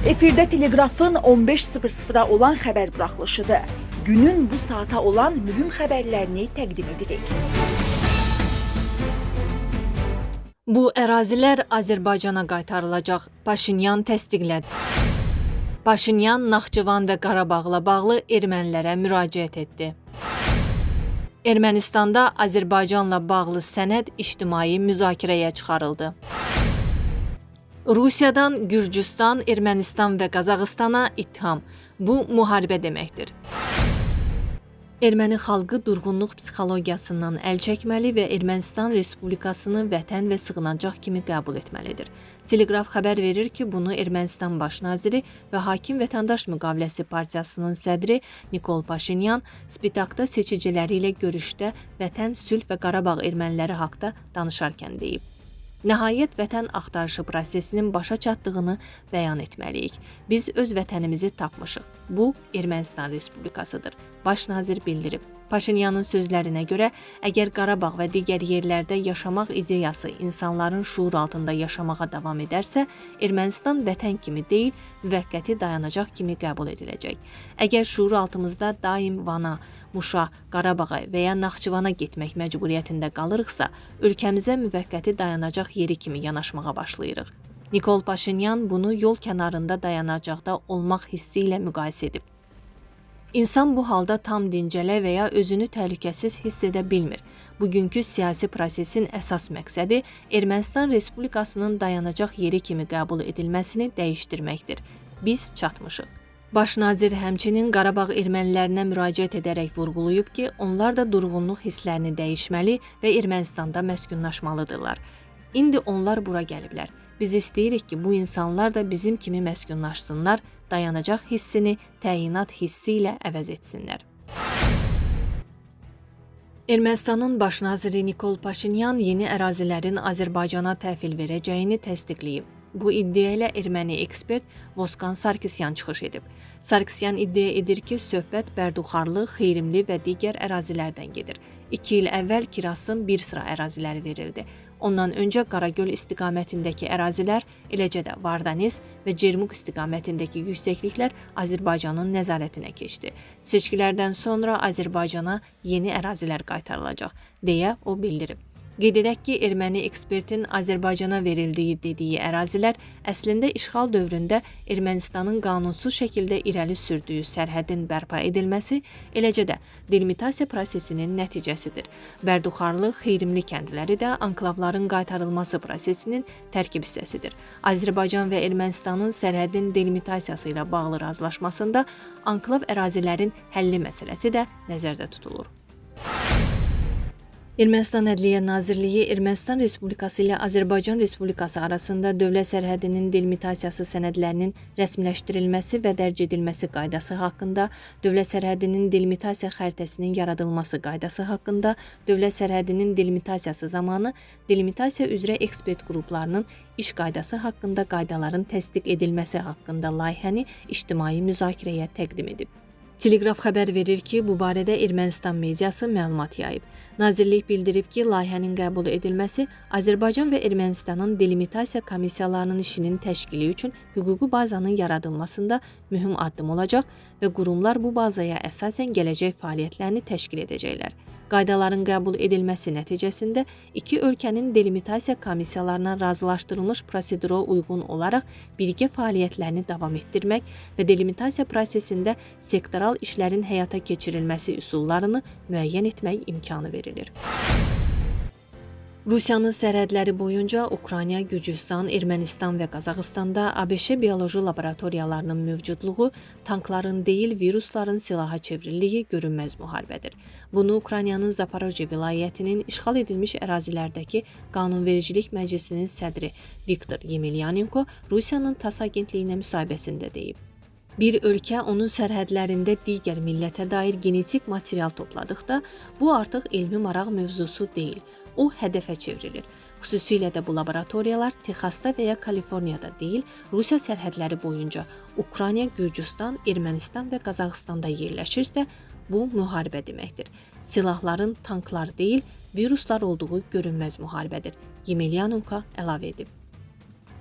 Efirdə Teleqrafın 15:00-a olan xəbər buraxılışıdır. Günün bu saata olan mühüm xəbərlərini təqdim edirik. Bu ərazilər Azərbaycana qaytarılacaq. Paşinyan təsdiqlədi. Paşinyan Naxçıvan və Qarabağla bağlı ermənilərə müraciət etdi. Ermənistanda Azərbaycanla bağlı sənəd ictimai müzakirəyə çıxarıldı. Rusiyadan Gürcüstan, Ermənistan və Qazaxıstana ittiham. Bu müharibə deməkdir. Erməni xalqı durğunluq psixologiyasından əl çəkməli və Ermənistan Respublikasını vətən və sığınacaq kimi qəbul etməlidir. Teleqraf xəbər verir ki, bunu Ermənistan baş naziri və Hakim Vətəndaş Müqaviləsi Partiyasının sədri Nikol Paşinyan Spitakda seçiciləri ilə görüşdə vətən, sülh və Qarabağ erməniləri haqda danışarkən deyib. Nəhayət vətən axtarışı prosesinin başa çatdığını bəyan etməliyik. Biz öz vətənimizi tapmışıq. Bu Ermənistan Respublikasıdır. Baş nazir bildirib. Paşinyanın sözlərinə görə, əgər Qarabağ və digər yerlərdə yaşamaq ideyası insanların şuur altında yaşamağa davam edərsə, Ermənistan vətən kimi deyil, müvəqqəti dayanacaq kimi qəbul ediləcək. Əgər şuur altımızda daim Vana, Muşa, Qarabağa və ya Naxçıvana getmək məcburiyyətində qalırıqsa, ölkəmizə müvəqqəti dayanacaq yeri kimi yanaşmağa başlayırıq. Nikol Paşinyan bunu yol kənarında dayanacaqda olmaq hissi ilə müqayisə edib. İnsan bu halda tam dincələ və ya özünü təhlükəsiz hiss edə bilmir. Bugünkü siyasi prosesin əsas məqsədi Ermənistan Respublikasının dayanacaq yeri kimi qəbul edilməsini dəyişdirməkdir. Biz çatmışıq. Baş nazir həmçinin Qarabağ ermənilərinə müraciət edərək vurğulayıb ki, onlar da durğunluq hisslərini dəyişməli və Ermənistanda məskunlaşmalıdırlar. İndi onlar bura gəliblər. Biz istəyirik ki, bu insanlar da bizim kimi məskunlaşsınlar, dayanacaq hissini təyinat hissi ilə əvəz etsinlər. Ermənistanın baş naziri Nikol Paşinyan yeni ərazilərin Azərbaycana təhvil verəcəyini təsdiqləyib. Bu iddia ilə erməni ekspert Voskan Sarkisyan çıxış edib. Sarkisyan iddia edir ki, söhbət Bərduxarlı, Xeyrimli və digər ərazilərdən gedir. 2 il əvvəl Kirasın bir sıra əraziləri verildi. Ondan öncə Qaragöl istiqamətindəki ərazilər, eləcə də Vardanis və Cermuk istiqamətindəki yüksəkliklər Azərbaycanın nəzarətinə keçdi. Seçkilərdən sonra Azərbaycana yeni ərazilər qaytarılacaq, deyə o bildirib. Qeyd edək ki, erməni ekspertin Azərbaycana verildiyi dediyi ərazilər əslində işğal dövründə Ermənistanın qanunsuz şəkildə irəli sürdüyü sərhədin bərpa edilməsi, eləcə də delimitasiya prosesinin nəticəsidir. Bərduxarlı, Xeyrimli kəndləri də anklavların qaytarılması prosesinin tərkib hissəsidir. Azərbaycan və Ermənistanın sərhədin delimitasiyası ilə bağlı razılaşmasında anklav ərazilərin həlli məsələsi də nəzərdə tutulur. Ermənistan Ədliyyə Nazirliyi Ermənistan Respublikası ilə Azərbaycan Respublikası arasında dövlət sərhədinin delimitasiyası sənədlərinin rəsmiləşdirilməsi və dərc edilməsi qaydası haqqında, dövlət sərhədinin delimitasiya xəritəsinin yaradılması qaydası haqqında, dövlət sərhədinin delimitasiyası zamanı delimitasiya üzrə ekspert qruplarının iş qaydası haqqında qaydaların təsdiq edilməsi haqqında layihəni ictimai müzakirəyə təqdim edib. Teleqraf xəbər verir ki, bu barədə Ermənistan mediası məlumat yayıb. Nazirlik bildirib ki, layihənin qəbul edilməsi Azərbaycan və Ermənistanın delimitasiya komissiyalarının işinin təşkili üçün hüquqi bazanın yaradılmasında mühüm addım olacaq və qurumlar bu bazaya əsasən gələcək fəaliyyətlərini təşkil edəcəklər. Qaydaların qəbul edilməsi nəticəsində iki ölkənin delimitasiya komissiyalarına razılaşdırılmış prosedura uyğun olaraq birgə fəaliyyətlərini davam etdirmək və delimitasiya prosesində sektoral işlərin həyata keçirilməsi üsullarını müəyyən etmək imkanı verilir. Rusiyanın sərhədləri boyunca Ukrayna, Gürcüstan, Ermənistan və Qazaxıstanda ABŞ bioloji laboratoriyalarının mövcudluğu tankların deyil, virusların silaha çevrildiyi görünməz müharibədir. Bunu Ukraynanın Zaporojye vilayətinin işğal edilmiş ərazilərdəki Qanunvericilik Məclisinin sədri Viktor Yemelyanenko Rusiyanın TASS agentliyinə müsahibəsində deyib. Bir ölkə onun sərhədlərində digər millətə dair genetik material topladıqda, bu artıq elmi maraq mövzusu deyil, o hədəfə çevrilir. Xüsusilə də bu laboratoriyalar Texasda və ya Kaliforniyada deyil, Rusiya sərhədləri boyunca Ukrayna, Gürcüstan, Ermənistan və Qazaxıstanda yerləşirsə, bu müharibə deməkdir. Silahların tanklar deyil, viruslar olduğu görünməz müharibədir. Yemelyanenko əlavə edib.